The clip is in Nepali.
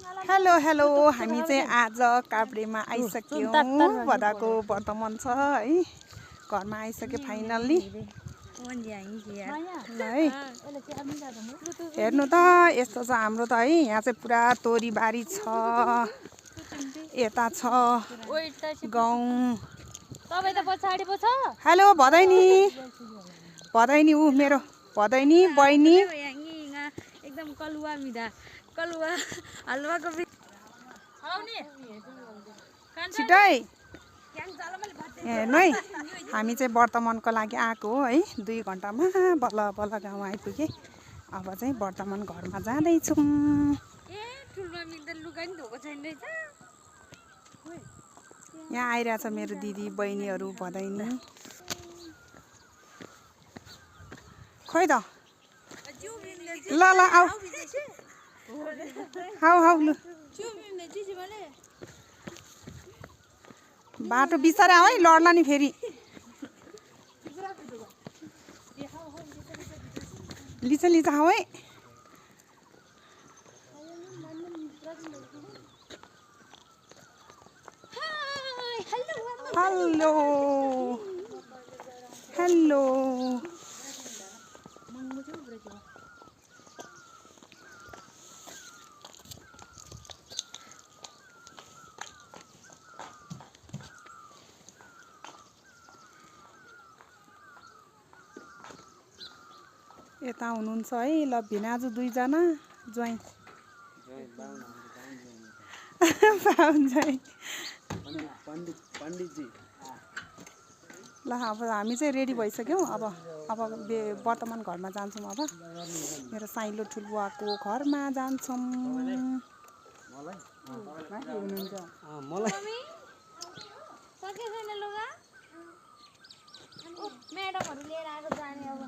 हेलो हेलो हामी चाहिँ आज काभ्रेमा आइसक्यौँ भदाको वर्तमान छ है घरमा आइसक्यो फाइनल्ली ल है हेर्नु त यस्तो छ हाम्रो त है यहाँ चाहिँ पुरा तोरीबारी छ यता छ गाउँ हेलो भदैनी ऊ मेरो भदैनी बहिनी एकदम कलुवा मिठा कलुवा हलुवाको छिटै हेर्नु है हामी चाहिँ वर्तमानको लागि आएको हो है 2 घन्टामा बल्ल बल्ल गाउँ आइपुगेँ अब चाहिँ वर्तमान घरमा जाँदैछौँ यहाँ आइरहेछ मेरो दिदी बहिनीहरू भदैनी खोइ त ल ल आऊ हाउ लु बाटो बिस्तारै आऊ है लड्ला नि फेरि लिचा आऊ है हेलो हेलो यता हुनुहुन्छ है ल भिनाजु 2 जना ज्वाइँ ल अब हामी चाहिँ रेडी भइसक्यौँ अब वर्तमान घरमा जान्छौँ अब मेरो साइलो ठुलबुवाको घरमा जान्छौँ म्याडमहरु लिएर आएको जाने अब